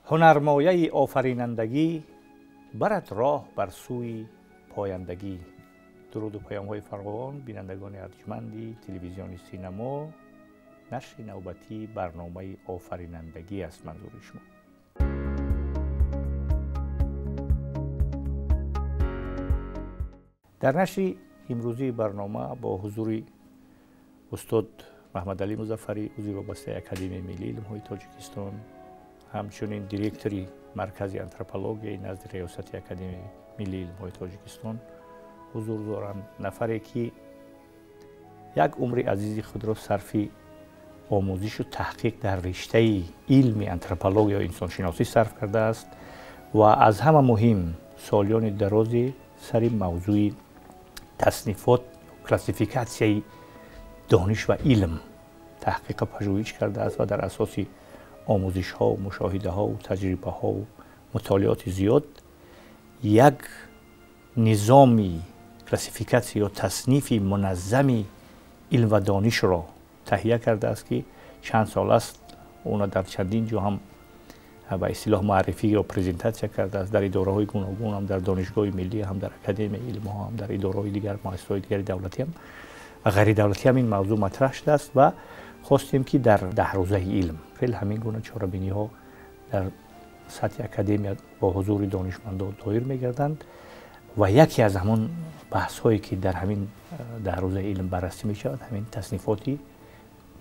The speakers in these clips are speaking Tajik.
Ҳунармояи офаринандагӣ барад роҳ бар сӯи пояндагӣ. Дуруду паёмҳои фаровон бинандагони арҷманди телевизиони Синамо, нашри навбатии барномаи офаринандагӣ аст манзури шумо. Дар нашри имрӯзии барнома бо ҳузури устод Маҳмадалӣ Музаффарӣ, узви вобастаи Академияи миллии илмҳои Тоҷикистон, ҳамчунин директори Маркази антропологияи назди Риёсати Академияи миллии илмҳои Тоҷикистон ҳузур доранд. Нафаре ки як умри азизи худро сарфи омӯзишу таҳқиқ дар риштаи илми антропология ё инсоншиносӣ сарф кардааст ва аз ҳама муҳим солиёни дарози сари мавзӯи таснифот, классификатсияи дониш ва илм таҳқиқу пажӯҳиш кардааст ва дар асоси омӯзишҳо, мушоҳидаҳо, таҷрибаҳо, мутолиоти зиёд як низоми классификатсия ё таснифи муназзами илм ва донишро таҳия кардааст, ки чанд сол аст онро дар чандин ҷо ҳам ба истилоҳ муаррифӣ ё презентатсия кардааст, дар идораҳои гуногун, ҳам дар Донишгоҳи миллӣ, ҳам дар Академияи илмҳо, ҳам дар идораҳои дигар, муассисаҳои дигари давлатӣ ҳам ва ғайридавлатӣ ҳам ин мавзӯъ матраҳ шудааст ва хостем ки дар 10 рӯзаи илм хеле ҳамин гуна чорабиниҳо дар сатҳи академия бо ҳузури донишмандон доир мегарданд ва яке аз ҳамон баҳсҳое ки дар ҳамин 10 рӯзаи илм баррасӣ мешавад, ҳамин таснифоти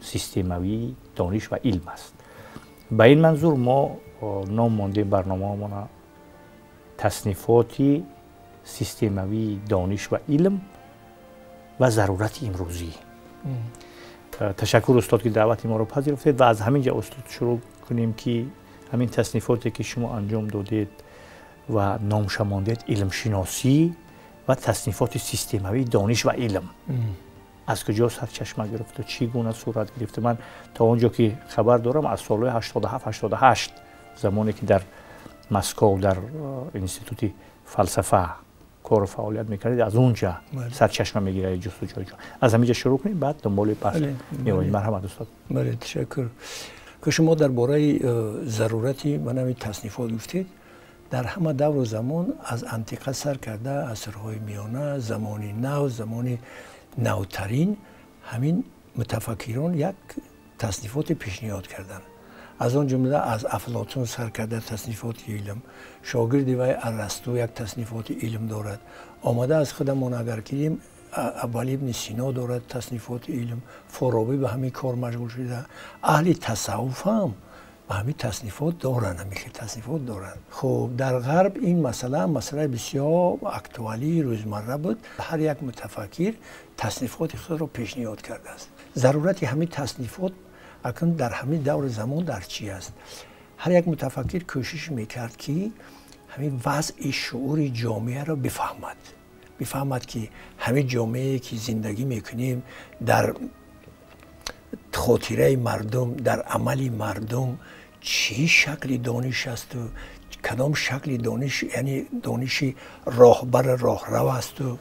системавии дониш ва илм аст. Ба ин манзур мо ном мондем барномаамона таснифоти системавии дониш ва илм ва зарурати имрӯзӣ. Ташаккур, устод, ки даъвати моро пазируфтед ва аз ҳамин ҷа, устод, шурӯъ кунем, ки ҳамин таснифоте ки шумо анҷом додед ва номша мондед илмшиносӣ ва таснифоти системавии дониш ва илм, аз куҷо сарчашма гирифту чӣ гуна сурат гирифта? Ман то он ҷо ки хабар дорам, аз солҳои 87, 88, замоне ки дар Москов дар институти фалсафа кору фаъолият мекардед, аз он ҷа сарчашма мегирад ҷустуҷӯи. Аз ҳамин ҷа шурӯъ кунем, баъд дунболи баҳс меоем. Марҳамат, устод. Бале, ташаккур. Ки шумо дар бораи зарурати манами таснифот гуфтед, дар ҳама давру замон, аз антиқа сар карда, асрҳои миёна, замони нав, замони навтарин, ҳамин мутафаккирон як таснифоте пешниҳод карданд. Аз он ҷумла аз Афлотун сар карда таснифоти илм, шогирди вай Арасту як таснифоти илм дорад. Омада аз худамон агар гирем, Абуалӣ ибни Сино дорад таснифоти илм, Форобӣ ба ҳамин кор машғул шуда, аҳли тасаввуф ҳам ба ҳамин таснифот доранд, ҳамин хел таснифот доранд. Хуб, дар ғарб ин масъала масъалаи бисёр актуалии рӯзмарра буд. Ҳар як мутафаккир таснифоти худро пешниҳод кардааст. Зарурати ҳамин таснифот акнун дар ҳамин даври замон дар чӣ аст? Ҳар як мутафаккир кӯшиш мекард, ки ҳамин вазъи шуури ҷомеаро бифаҳмад, бифаҳмад, ки ҳамин ҷомеае ки зиндагӣ мекунем, дар хотираи мардум, дар амали мардум чӣ шакли дониш асту кадом шакли дониш, яъне дониши роҳбар, роҳрав асту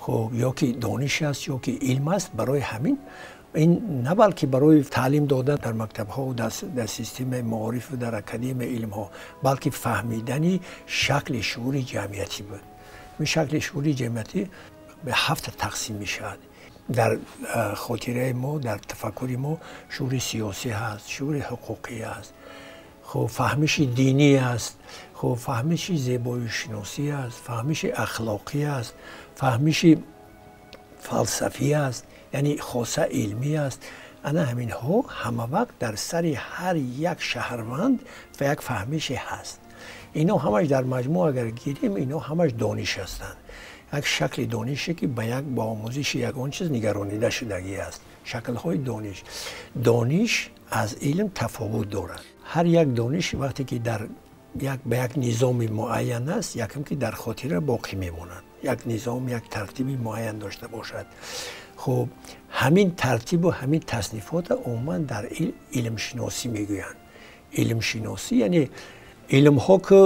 хуб, ё ки дониш аст, ё ки илм аст. Барои ҳамин ин на балки барои таълим додан дар мактабҳо, дар системаи маорифу дар академияи илмҳо, балки фаҳмидани шакли шуури ҷамъиятӣ буд. Ин шакли шуури ҷамъиятӣ ба ҳафта тақсим мешавад. Дар хотираи мо, дар тафаккури мо шуури сиёсӣ ҳаст, шуури ҳуқуқӣ ҳаст, хуб, фаҳмиши динӣ аст, хуб, фаҳмиши зебоишиносӣ аст, фаҳмиши ахлоқӣ аст, фаҳмиши фалсафӣ аст, яъне хоса илмӣ аст. Ана ҳаминҳо ҳама вақт дар сари ҳар як шаҳрванд ва як фаҳмише ҳаст. Ино ҳамаш дар маҷмӯъ агар гирем, ино ҳамаш дониш ҳастанд, як шакли донише, ки ба як ба омӯзиши ягон чиз нигаронида шудагӣ аст. Шаклҳои дониш. Дониш аз илм тафовут дорад. Ҳар як дониш вақте ки дар як ба як низоми муайян аст, якум ки дар хотира боқӣ мемонад, як низом, як тартиби муайян дошта бошад. Хуб, ҳамин тартибу ҳамин таснифота умуман дар илмшиносӣ мегӯянд. Илмшиносӣ яъне илмҳо ки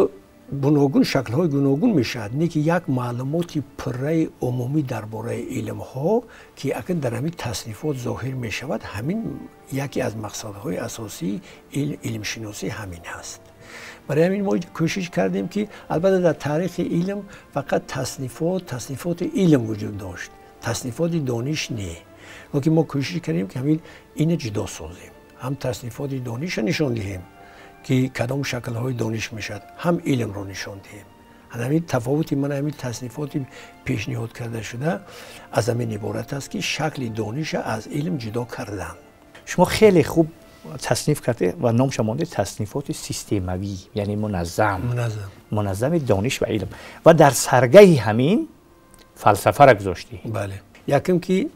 гуногун, шаклҳои гуногун мешавад, не ки як маълумоти пурраи умумӣ дар бораи илмҳо, ки акн дар ҳамин таснифот зоҳир мешавад. Ҳамин яке аз мақсадҳои асосии илмшиносӣ ҳамин ҳаст. Барои ҳамин мо кӯшиш кардем, ки албатта дар таърихи илм фақат таснифоти илм вуҷуд дошт, таснифоти дониш не. Лекин мо кӯшиш кардем, ки ҳамин ина ҷудо созем, ҳам таснифоти донишро нишон диҳем, ки кадом шаклҳои дониш мешавад, ҳам илмро нишон диҳем. Ҳамин тафовути ман ҳамин таснифоти пешниҳод карда шуда аз ҳамин иборат аст, ки шакли дониша аз илм ҷудо кардан. Шумо хеле хуб тасниф карде ва номша монде таснифоти системавӣ, яъне муназзами дониш ва илм, ва дар саргаҳи ҳамин фалсафаро гузоштӣ. Бале, якум ки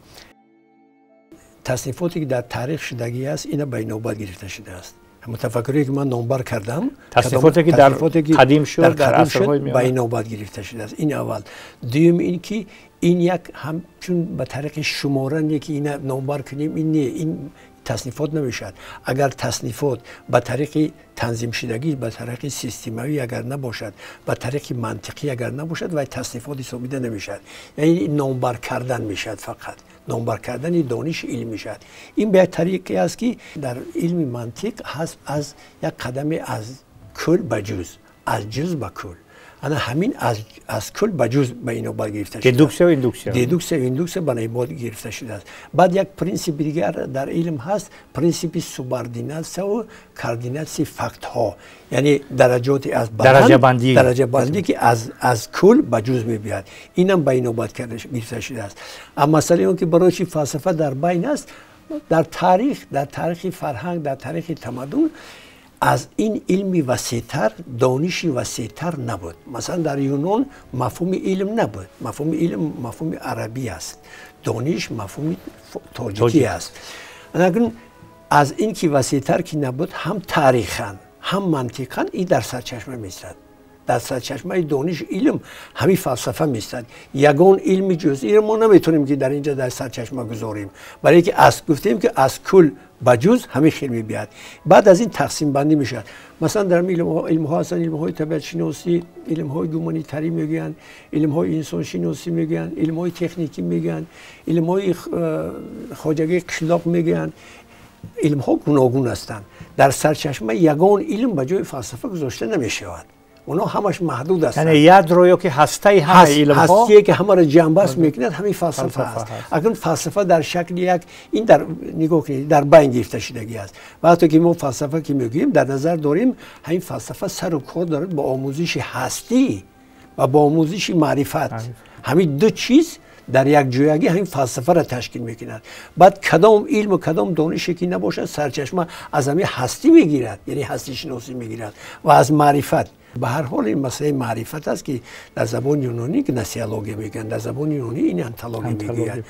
таснифоте ки дар таърих шудагӣ аст, ина ба инобат гирифта шудааст. Мутафаккире ки ман номбар кардам, таснифоте ки дар қадим шуд, дар асрҳои ба инобат гирифта шудааст. Ин аввал. Дуюм ин ки ин як ҳамчун ба тариқи шумора не, ки ина номбар кунем, ин не, ин таснифот намешавад. Агар таснифот ба тариқи танзимшудагӣ, ба тариқи системавӣ агар набошад, ба тариқи мантиқӣ агар набошад, вай таснифот ҳисобида намешавад. Яъне номбар кардан мешавад, фақат номбар кардани дониш илм мешавад. Ин ба як тариқе аст, ки дар илми мантиқ ҳаст аз як қадаме аз кул ба ҷуз, аз ҷуз ба кул. Ана ҳамин аз кул ба ҷуз ба инобат гирифта шудааст. Дедуксия ва индуксия. Дедуксия ва индуксия ба инобат гирифта шудааст. Баъд як принсипи дигар дар илм ҳаст, принсипи субординатсия ва координатсияи фактҳо, яъне дараҷоти аз дараҷабандӣ, дараҷабандӣ ки аз кул ба ҷуз мебиёяд. Инам ба инобат гирифта шудааст. Аммо масъалаи он ки барои чӣ фалсафа дар байн аст, дар таърих, дар таърихи фарҳанг, дар таърихи тамаддун аз ин илми васеътар, дониши васеътар набуд. Масалан, дар Юнон мафҳуми илм набуд. Мафҳуми илм мафҳуми арабӣ аст, дониш мафҳуми тоҷикӣ аст. Акнун аз ин ки васеътар ки набуд, ҳам таърихан, ҳам мантиқан ин дар сарчашма меистад. Дар сарчашмаи дониш илм ҳамин фалсафа меистад. Ягон илми ҷузъиро мо наметавонем, ки дар инҷа дар сарчашма гузорем, барои ки аз гуфтем, ки аз кул ба ҷуз ҳамин хел мебиёяд. Баъд аз ин тақсимбандӣ мешавад. Масалан, дар илмҳо ҳастанд илмҳои табиатшиносӣ, илмҳои гуманитарӣ мегӯянд, илмҳои инсоншиносӣ мегӯянд, илмҳои техникӣ мегӯянд, илмҳои хоҷагии қишлоқ мегӯянд. Илмҳо гуногун ҳастанд. Дар сарчашма ягон илм ба ҷои фалсафа гузошта намешавад. Онҳо ҳамаш маҳдуд ҳастанд. Яъне ядро ё ки ҳастаи ҳамаи илмҳо, ҳастие ки ҳамаро ҷамъбаст мекунад, ҳамин фалсафа аст. Акнун фалсафа дар шакли як ин дар нигоҳ кунед, дар байн гирифта шудагӣ аст. Ва ҳатто ки мо фалсафа ки мегӯем, дар назар дорем ҳамин фалсафа сару кор дорад бо омӯзиши ҳастӣ ва бо омӯзиши маърифат. Ҳамин ду чиз дар як ҷоягӣ ҳамин фалсафаро ташкил мекунад. Баъд кадом илму кадом донише ки набошад, сарчашма аз ҳамин ҳастӣ мегирад, яъне ҳастишиносӣ мегирад ва аз маърифат. Ба ҳар ҳол ин масъалаи маърифат аст, ки дар забони юнонӣ гносеология мегӯянд, дар забони юнонӣ ин антология мегӯянд.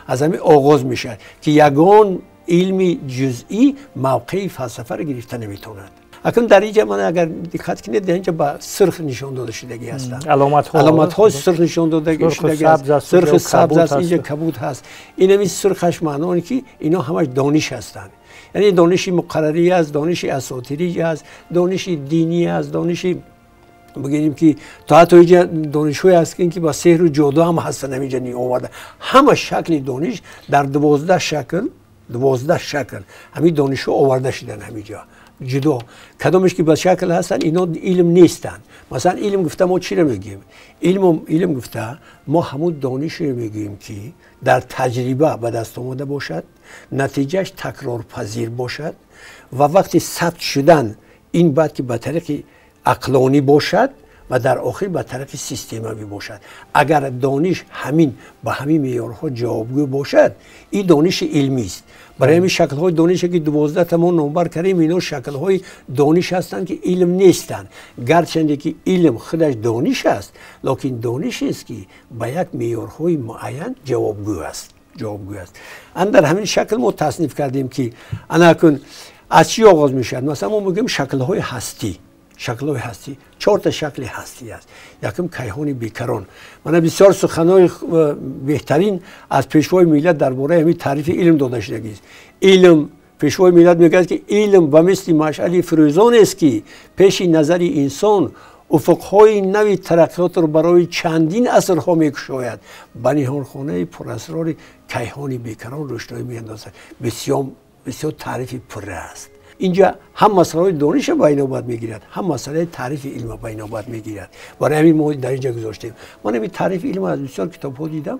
Аз ҳамин оғоз мешавад, ки ягон илми ҷузъӣ мавқеи фалсафаро гирифта наметавонад. Акнун дар инҷа ман агар диққат кунед, дар инҷа ба сурх нишон дода шудагӣ ҳастанд. Аломатҳо сурх нишон дода шудагӣ аст. Сурх сабз аст, инҷа кабуд ҳаст. Ин ҳамин сурхаш маъно он ки ино ҳамаш дониш ҳастанд. Яъне дониши муқаррарӣ аст, дониши асотирӣ аст, дониши динӣ аст, дониши бигӯем ки то ҳатто инҷа донишҳое ҳаст, ки ба сеҳру ҷоду ҳам ҳастанд, ҳаминҷа оварда. Ҳама шакли дониш дар 12 шакл, 12 шакл ҳамин донишҳо оварда шуданд ҳаминҷо. Ҷудо кадомеш ки ба шакл ҳастанд, ино илм нестанд. Масалан, илм гуфта мо чиро мегӯем? Илм гуфта мо ҳамун донишеро мегӯем, ки дар таҷриба ба даст омада бошад, натиҷааш такрорпазир бошад ва вақти сабт шудан ин бояд ки ба тариқи ақлонӣ бошад ва дар охир ба тариқи системавӣ бошад. Агар дониш ҳамин ба ҳамин меъёрҳо ҷавобгӯ бошад, ин дониши илмист. Барои ҳамин шаклҳои донише ки 12 та мо номбар кардем, ино шаклҳои дониш ҳастанд, ки илм нестанд. Гарчанде ки илм худаш дониш аст, лекин донишест, ки ба як меъёрҳои муайян ҷавобгӯ аст. Ҷавобгӯ аст. Ан дар ҳамин шакл мо тасниф кардем, ки ана акун аз чӣ оғоз мешавад? Масалан, мо мегӯем шаклҳои ҳастӣ. Шаклҳои ҳастӣ чорта шакли ҳастӣ аст. Якум кайҳони бекарон. Мана бисёр суханҳои беҳтарин аз пешвои миллат дар бораи ҳамин таърифи илм дода шудагист. Илм, пешвои миллат мегӯяд, ки илм ба мисли машъали фирӯзонест, ки пеши назари инсон уфуқҳои нави тараққиётро барои чандин асрҳо мекушояд, ба ниҳонхонаи пурасрори кайҳони бекарон рӯшноӣ меандозад. Бисёр бисёр таърифи пурра аст. Инҷа ҳам масъалаҳои дониша ба инобат мегирад, ҳам масъалаи таърифи илма ба инобат мегирад. Барои ҳамин мо дар инҷа гузоштем. Ман ҳамин таърифи илм аз бисёр китобҳо дидам,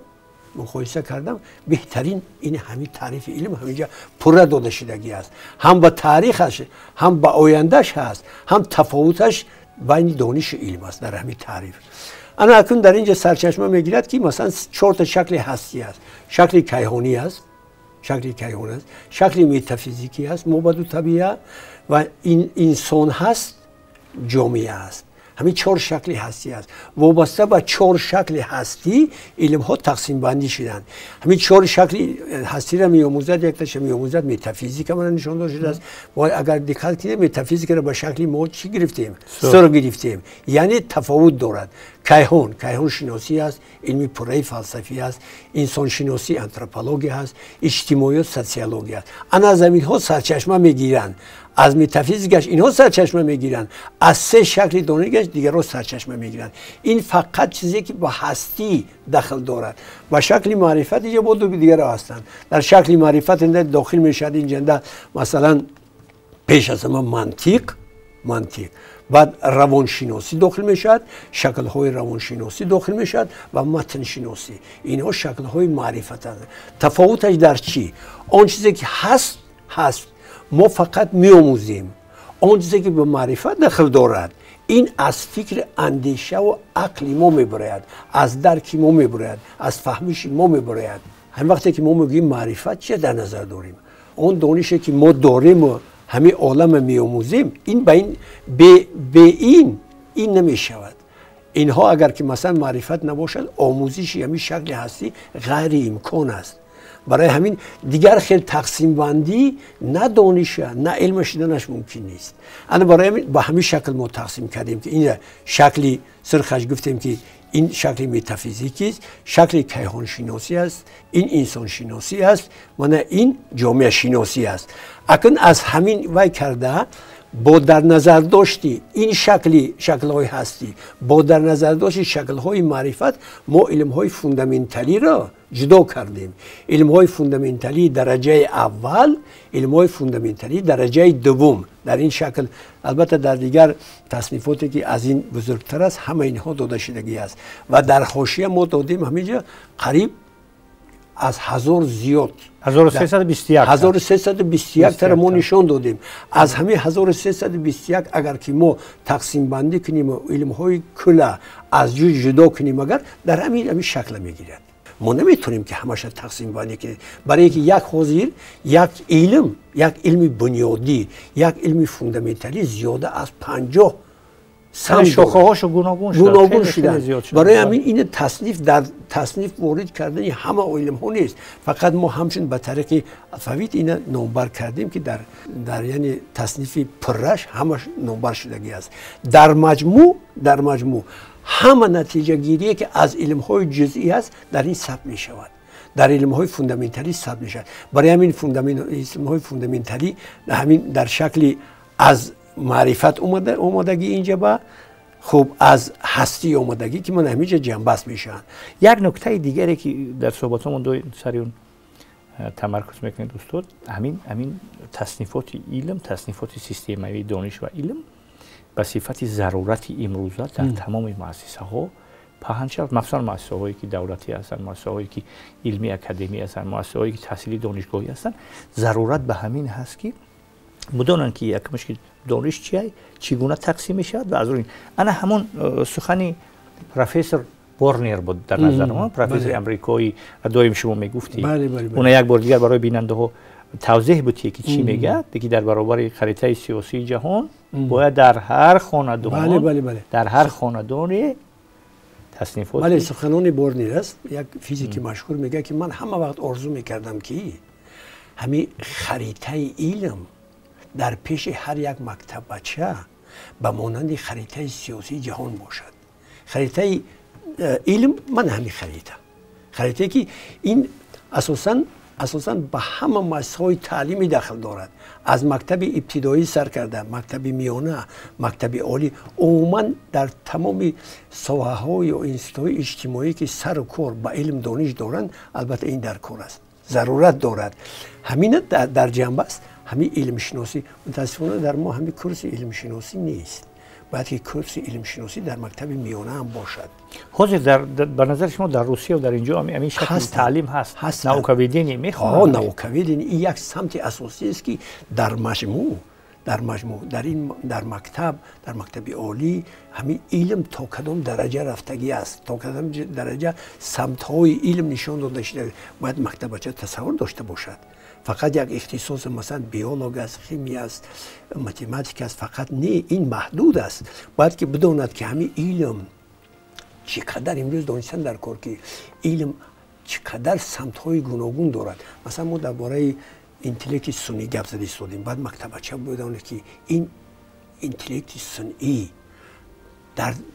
муқоиса кардам, беҳтарин ин ҳамин таърифи илм ҳаминҷа пурра дода шудагӣ аст. Ҳам ба таърихаш, ҳам ба ояндаш ҳаст, ҳам тафовуташ байни донишу илм аст дар ҳамин таъриф. Ана акнун дар инҷа сарчашма мегирад, ки масалан чорта шакли ҳастӣ аст. Шакли кайҳонӣ аст, шакли кайҳон аст, шакли метафизикӣ аст, мобаду табиа, ва инсон ҳаст, ҷомеа аст. Ҳамин чор шакли ҳастӣ аст. Вобаста ба чор шакли ҳастӣ илмҳо тақсимбандӣ шуданд. Ҳамин чор шакли ҳастиро меомӯзад, якташа меомӯзад метафизика, мана нишон дода шудааст. Агар диққат кунем, метафизикаро ба шакли мо чӣ гирифтем? Сур гирифтем. Яъне тафовут дорад. Кайҳон, кайҳоншиносӣ аст, илми пурраи фалсафӣ аст, инсоншиносӣ антропология аст, иҷтимоиёт социология аст. Ана аз ҳаминҳо сарчашма мегиранд. Аз метафизикаш инҳо сарчашма мегиранд, аз се шакли донишаш дигарро сарчашма мегиранд. Ин фақат чизе ки ба ҳастӣ дахл дорад. Ба шакли маърифат инҷа бо дигарро ҳастанд. Дар шакли маърифат дохил мешавад инҷанда масалан пеш аз ҳама мантиқ, мантиқ, баъд равоншиносӣ дохил мешавад, шаклҳои равоншиносӣ дохил мешавад ва матншиносӣ. Инҳо шаклҳои маърифатанд. Тафовуташ дар чӣ? Он чизе ки ҳаст, ҳаст, мо фақат меомӯзем. Он чизе ки ба маърифат дахл дорад, ин аз фикри андешаву ақли мо мебарояд, аз дарки мо мебарояд, аз фаҳмиши мо мебарояд. Ҳамин вақте ки мо мегӯем маърифат, чӣ дар назар дорем? Он донише ки мо дориму ҳамин олама меомӯзем, ин ба ин бе ин намешавад. Инҳо агар ки масалан маърифат набошад, омӯзиши ҳамин шакли ҳастӣ ғайриимкон аст. Барои ҳамин дигар хел тақсимбандӣ на дониша, на илма шуданаш мумкин нест. Ана барои ҳамин ба ҳамин шакл мо тақсим кардем, ки ин шакли сирхаш гуфтем, ки ин шакли метафизикист, шакли кайҳоншиносӣ аст, ин инсоншиносӣ аст, мана ин ҷомеашиносӣ аст. Акнун аз ҳамин вай карда бо дар назардошти ин шакли шаклҳои ҳастӣ, бо дар назардошти шаклҳои маърифат мо илмҳои фундаменталиро ҷудо кардем. Илмҳои фундаменталии дараҷаи аввал, илмҳои фундаменталии дараҷаи дуввум. Дар ин шакл албатта дар дигар таснифоте ки аз ин бузургтар аст, ҳама инҳо дода шудагӣ аст. Ва дар ҳошия мо додем ҳаминҷа қариб аз 1000 зиёд, 1321, 1321 тара мо нишон додем. Аз ҳамин 1321 агар ки мо тақсимбандӣ кунем ва илмҳои кула аз ҷуй ҷудо кунем, агар дар ҳамин шакла мегирад. Мо наметавонем ки ҳамаша тақсимбандӣ кунем, барои ки як ҳозир як илм, як илми бунёдӣ, як илми фундаменталӣ зиёда аз 50 шохаҳошо гуногун шуданд. Барои ҳамин ин тасниф дар тасниф ворид кардани ҳама илмҳо нест. Фақат мо ҳамчун ба тариқи алфавит ина номбар кардем, ки дар яъне таснифи пурраш ҳамаш номбар шудагӣ аст. Дар маҷмӯъ ҳама натиҷагирие ки аз илмҳои ҷузъӣ аст дар ин сабт мешавад, дар илмҳои фундаменталӣ сабт мешавад. Барои ҳамин илмҳои фундаменталӣ ҳамин дар шакли аз маърифат омадагӣ инҷа ба хуб аз ҳастӣ омадагӣ ки ман ҳаминҷа ҷамъбаст мешаванд. Як нуктаи дигаре ки дар суҳбатҳомон сари он тамаркуз мекунед устод, ҳамин таснифоти илм, таснифоти системавии дониш ва илм ба сифати зарурати имрӯза дар тамоми муассисаҳо паҳн шавад, махсусан муассисаҳое ки давлатӣ ҳастанд, муассисаҳое ки илми академӣ ҳастанд, муассисаҳое ки таҳсили донишгоҳӣ ҳастанд. Зарурат ба ҳамин ҳаст ки бидонанд ки якмаш ки дониш чия, чӣ гуна тақсим мешавад ва аз рӯи ана ҳамон сухани профессор Борнер буд дар назар мо, профессори амрикоӣ доим шумо мегуфтӣ. Уна як бор дигар барои бинандаҳо тавзеҳ буд ки чӣ мегӯяд, ки дар баробари харитаи сиёсии ҷаҳон бояд дар ҳар хонадон, дар ҳар хонадоне таснифот. Бале, суханони Борнер аст, як физики машҳур мегӯяд ки ман ҳама вақт орзу мекардам ки ҳамин харитаи илм дар пеши ҳар як мактаббача ба монанди харитаи сиёсии ҷаҳон бошад. Харитаи илм ман ҳамин харита, харитае ки ин асосан ба ҳама муассисаҳои таълимӣ дахл дорад, аз мактаби ибтидоӣ сар карда, мактаби миёна, мактаби олӣ, умуман дар тамоми соҳаҳо ё институтҳои иҷтимоӣ ки сару кор ба илм дониш доранд, албатта ин дар кор аст, зарурат дорад. Ҳамина дар ҷанба аст. Ҳамин илмшиносӣ, мутаассифона, дар мо ҳамин курси илмшиносӣ нест. Бояд ки курси илмшиносӣ дар мактаби миёна ҳам бошад. Ҳозир ба назари шумо, дар Русия дар инҷо ҳамин шакли таълим ҳаст, науковедение мехонанд? Науковедение ин як самти асосӣ аст, ки дар маҷмӯъ дар ин дар мактаб, дар мактаби олӣ ҳамин илм то кадом дараҷа рафтагӣ аст, то кадом дараҷа самтҳои илм нишон дода шуда, бояд мактабача тасаввур дошта бошад. Фақат як ихтисос, масалан, биолог аст, химия аст, математика аст, фақат не, ин маҳдуд аст. Бояд ки бидонад, ки ҳамин илм чӣ қадар имрӯз донистан дар кор, ки илм чӣ қадар самтҳои гуногун дорад. Масалан, мо дар бораи интеллекти сунъӣ гап зада истодем. Баъд мактабача бидонад, ки ин интеллекти сунъӣ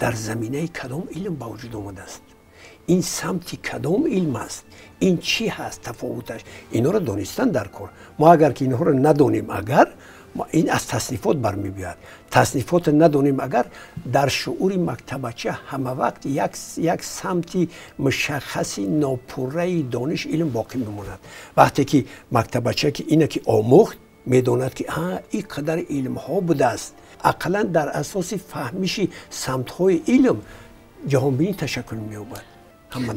дар заминаи кадом илм ба вуҷуд омадааст, ин самти кадом илм аст, ин чӣ ҳаст, тафовуташ, инҳоро донистан дар кор. Мо агар ки инҳоро надонем, агар ин аз таснифот бармебиёяд, таснифотро надонем, агар дар шуури мактабача ҳамавақт як самти мушаххаси нопурраи дониш, илм боқӣ мемонад. Вақте ки мактабача ки ина ки омӯхт, медонад, ки ин қадар илмҳо будааст, ақаллан дар асоси фаҳмиши самтҳои илм ҷаҳонбинӣ ташаккул меёбад.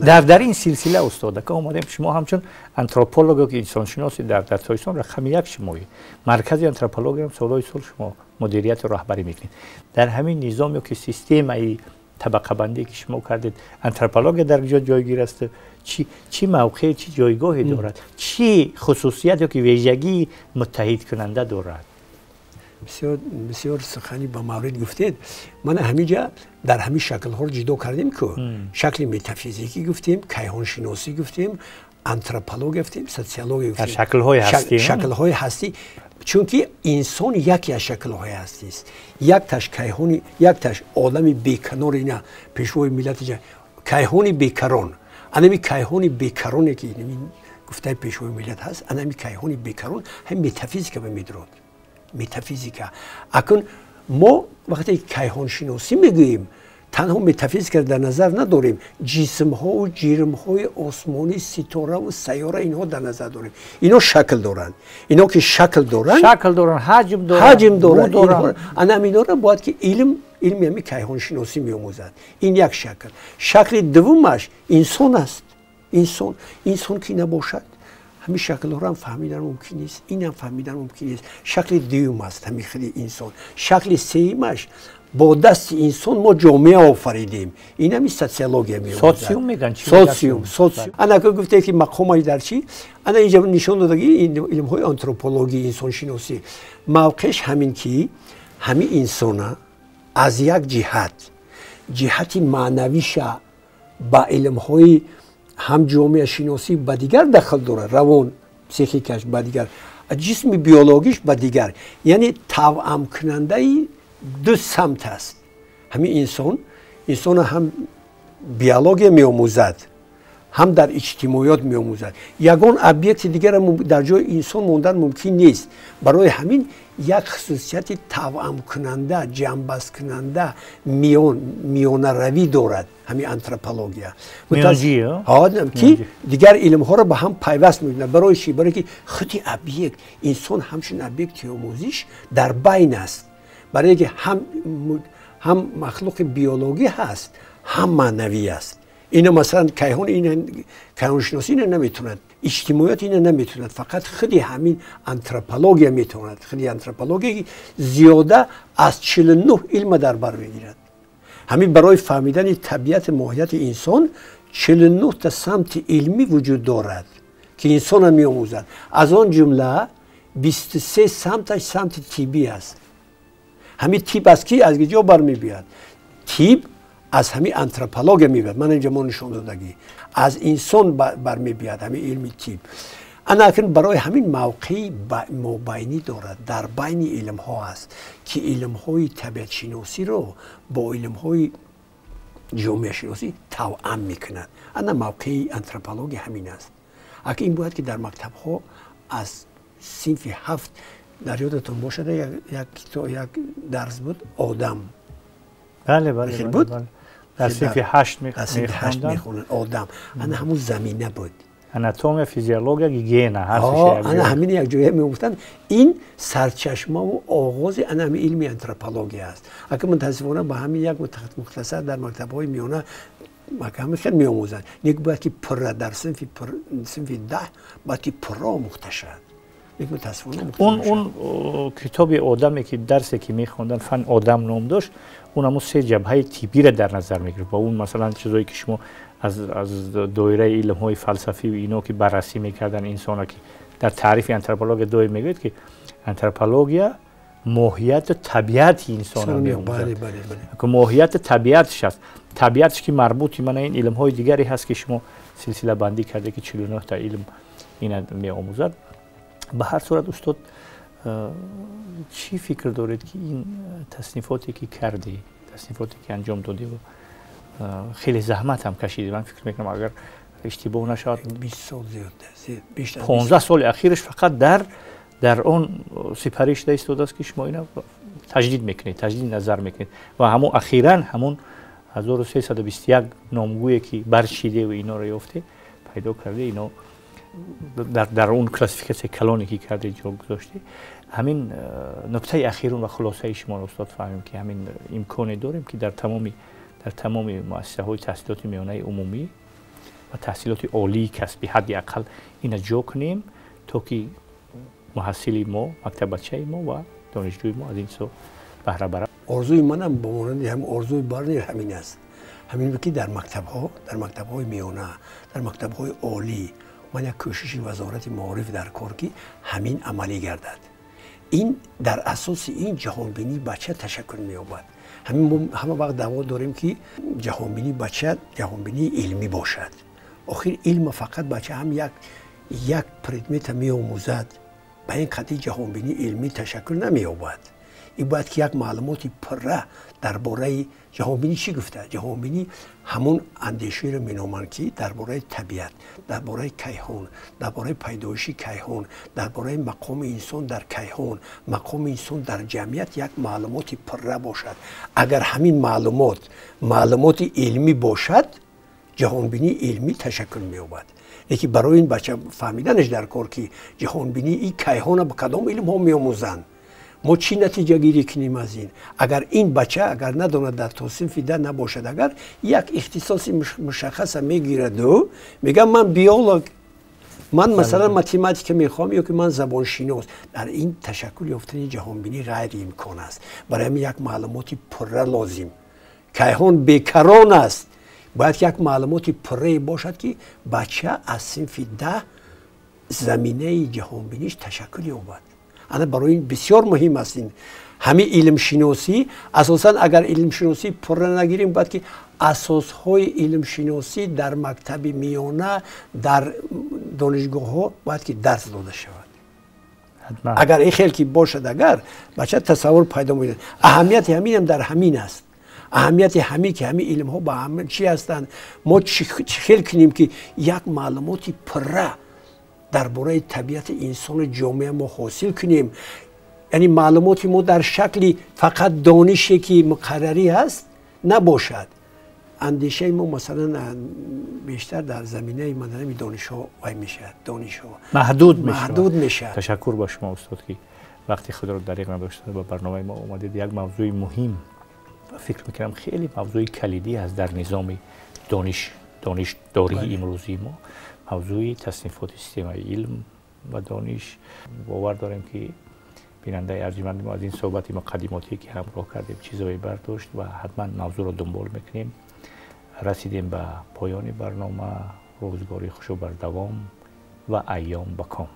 Дар ин силсила, устод, ка омадем, шумо ҳамчун антрополог, ки инсоншиноси дар Тоҷикистон рақами як шумоӣ, маркази антропологиям солҳои сол шумо мудирияту роҳбарӣ мекунед. Дар ҳамин низом ё ки системаи табақабандӣ, ки шумо кардед, антропология дар куҷо ҷойгир аст? Чӣ мавқеъ, чӣ ҷойгоҳе дорад, чӣ хусусият ё ки вижагии муттаҳидкунанда дорад? Бисёр, бисёр сухани ба маврид гуфтед. Ман ҳаминҷа дар ҳамин шаклҳоро ҷудо кардем ку: шакли метафизикӣ гуфтем, кайҳоншиносӣ гуфтем, антропология гуфтем, социология гуфтем. Шаклҳои ҳастӣ. Шаклҳои ҳастӣ, чунки инсон яке аз шаклҳои ҳастист. Якташ кайҳони, якташ олами беканор. Ина пешвои миллати кайҳони бекарон, анами кайҳони бекароне, ки гуфтаи пешвои миллат ҳаст, анами кайҳони бекарон ҳамин метафизика ба медурод, метафизика. Акун мо вақте кайҳоншиносӣ мегӯем, танҳо метафизика дар назар надорем, ҷисмҳову ҷирмҳои осмонӣ, ситораву сайёра, инҳо дар назар дорем. Ино шакл доранд, ино ки шакл доранд. Шакл доранд, ҳаҷм доранд. Ҳаҷм доранд. Анам инора бояд ки илм, илми ҳами кайҳоншиносӣ меомӯзад. Ин як шакл. Шакли дуввумаш инсон аст. Инсон, инсон ки набошад, ҳамин шаклҳоро фаҳмидан мумкин нест, инам фаҳмидан мумкин нест. Шакли дуюм аст ҳамин хели инсон. Шакли сеюмаш, бо дасти инсон мо ҷомеа офаридем, ин ҳами социология. Социум меган. Социум, социум. Ана ка гуфте, ки мақомаш дар чӣ? Ана инҷа нишон додаги илмҳои антропология, инсоншиносӣ, мавқеаш ҳамин ки ҳамин инсона аз як ҷиҳат, ҷиҳати маънавиша ба илмҳои ҳам ҷомеашиносӣ ба дигар дахл дорад, равон, психикаш ба дигар, ҷисми биологиш ба дигар, яъне тавъамкунандаи ду самт аст. Ҳамин инсон, инсона ҳам биология меомӯзад, ҳам дар иҷтимоиёт меомӯзад. Ягон объекти дигара дар ҷои инсон мондан мумкин нест. Барои ҳамин як хусусияти тавъамкунанда, ҷамъбасткунанда, миёнаравӣ дорад ҳамин антропология, ки дигар илмҳоро ба ҳам пайваст мекунад. Барои чӣ? Барое ки худи объект, инсон ҳамчун объекти омӯзиш дар байн аст, барое ки ҳам махлуқи биологӣ ҳаст, ҳам маънавӣ аст. Ина, масалан, кайҳон, кайҳоншиносӣ ина наметавонад, иҷтимоиёт ина наметавонад, фақат худи ҳамин антропология метавонад. Худи антропология зиёда аз 49 илма дар бар мегирад. Ҳамин барои фаҳмидани табиати, моҳияти инсон 49 та самти илмӣ вуҷуд дорад, ки инсонро меомӯзад. Аз он ҷумла 23 самташ самти тиббӣ аст. Ҳамин тиб аст, ки аз киҷо бармебиёяд? Тиб аз ҳамин антропология мебиёяд. Ман инҷа мо нишон додагӣ, аз инсон бармебиёяд ҳамин илми тиб. Ана акн барои ҳамин мавқеи мобайнӣ дорад, дар байни илмҳо аст, ки илмҳои табиатшиносиро бо илмҳои ҷомеашиносӣ тавъам мекунад. Ана мавқеи антропология ҳамин аст. Аки ин бояд ки дар мактабҳо аз синфи ҳафт. Дар ёдатон бошад, як дарс буд, одам. Бале. Буд. Дар синфи ҳашт. Мехонданд одам. Ана ҳамун замина буд. Анатомия, физиология, гигиена ҳар ана ҳамин як ҷоя меомӯхтанд. Ин сарчашмаву оғози ана ҳамин илми антропология аст. Ака мутаассифона ба ҳамин як мухтасар дар мактабҳои миёна ҳамин хел меомӯзанд. Нек бояд ки пурра дар синфи 10 бояд ки пурра омӯхта шавад. Он китоби одаме ки дарсе ки мехонданд, фан одам ном дошт, он ҳамун се ҷабҳаи тиббиро дар назар мегирифт. Ва он масалан чизое ки шумо аз доираи илмҳои фалсафӣ ино ки баррасӣ мекарданд инсона, ки дар таърифи антропология доим мегӯяд ки антропология моҳияту табиати инсона меомӯзад. Моҳияту табиатш аст. Табиатш ки марбути мана ин илмҳои дигаре ҳаст ки шумо силсилабандӣ карде ки 49 та илм ина меомӯзад. Ба ҳар сурат устод, чӣ фикр доред ки ин таснифоте ки кардӣ, таснифоте ки анҷом додӣ, хеле заҳмат ҳам кашидӣ. Ман фикр мекунам агар иштибоҳ нашавад 20 сол зиёд, 15 соли ахираш фақат дар он сипарӣ шуда истодааст ки шумо ина таҷдид мекунед, таҷдиди назар мекунед ва ҳамон ахиран ҳамон 1321 номгӯе ки барчидеву иноро ёфте, пайдо карде, ино дар он классификатсияи калоне ки карде ҷо гузоште. Ҳамин нуктаи ахирун ва хулосаи шуморо устод фаҳмем ки ҳамин имконе дорем ки дар тамоми муассисаҳои таҳсилоти миёнаи умумӣ ва таҳсилоти олии касбӣ ҳадди ақал ина ҷо кунем то ки муҳассили мо, мактаббачаи мо ва донишҷӯи мо аз ин чизо баҳра барад. Орзуи манам ба монанди ҳам орзуи Барнер ҳамин аст. Ҳамин ки дар мактабҳо, дар мактабҳои миёна, дар мактабҳои олӣ ман як кӯшиши вазорати маориф дар кор ки ҳамин амалӣ гардад. Ин дар асоси ин ҷаҳонбинии бача ташаккул меёбад. Ҳамин мо ҳама вақт даъво дорем ки ҷаҳонбинии бача ҷаҳонбинии илмӣ бошад. Охир илма фақат бача ҳам як предмета меомӯзад, ба ин қадри ҷаҳонбинии илмӣ ташаккул намеёбад. Ин бояд ки як маълумоти пурра дар бораи ҷаҳонбинӣ чӣ гуфта? Ҷаҳонбинӣ ҳамон андешаеро меноманд ки дар бораи табиат, дар бораи кайҳон, дар бораи пайдоиши кайҳон, дар бораи мақоми инсон дар кайҳон, мақоми инсон дар ҷамъият як маълумоти пурра бошад. Агар ҳамин маълумот маълумоти илмӣ бошад, ҷаҳонбинии илмӣ ташаккул меёбад. Лекин барои ин бача фаҳмиданаш дар кор ки ҷаҳонбинии ин кайҳона ба кадом илмҳо меомӯзанд, мо чӣ натиҷагирӣ кунем аз ин? Агар ин бача агар надонад, дар то синфи 10 набошад, агар як ихтисоси мушаххаса мегираду мегӯям ман биолог, ман масалан математика мехоҳам ё ки ман забоншинос, дар ин ташаккул ёфтани ҷаҳонбинӣ ғайриимкон аст. Барои ҳамин як маълумоти пурра лозим. Кайҳон бекарон аст, бояд як маълумоти пуррае бошад ки бача аз синфи 10 заминаи ҷаҳонбиниш ташаккул ёбад. Ана барои ин бисёр муҳим аст ин ҳамин илмшиносӣ. Асосан агар илмшиносӣ пурра нагирем, бояд ки асосҳои илмшиносӣ дар мактаби миёна, дар донишгоҳҳо бояд ки дарс дода шавад. Агар ин хел ки бошад, агар бача тасаввур пайдо мекунад. Аҳамияти ҳаминам дар ҳамин аст. Аҳамияти ҳамин ки ҳамин илмҳо ба ҳама чӣ ҳастанд, мо чӣ хел кунем ки як маълумоти пурра дар бораи табиати инсону ҷомеа мо ҳосил кунем. Яъне маълумоти мо дар шакли фақат донише ки муқаррарӣ ҳаст набошад. Андешаи мо масалан бештар дар заминаи манами донишҳо вай мешавад, донишҳо маҳдуд мешавад. Ташаккур ба шумо устод ки вақти худро дариқ надоштед ба барномаи мо омадед. Як мавзӯи муҳим ва фикр мекунам хеле мавзӯи калидӣ аст дар низоми донишдории имрӯзии мо, мавзӯи таснифоти системаи илм ва дониш. Бовар дорем ки бинандаи арҷманди мо аз ин суҳбати муқаддимотӣ ки ҳамроҳ кардем чизое бардошт ва ҳатман мавзӯъро дунбол мекунем. Расидем ба поёни барнома. Рӯзгори хушу бардавом ва айём ба ком.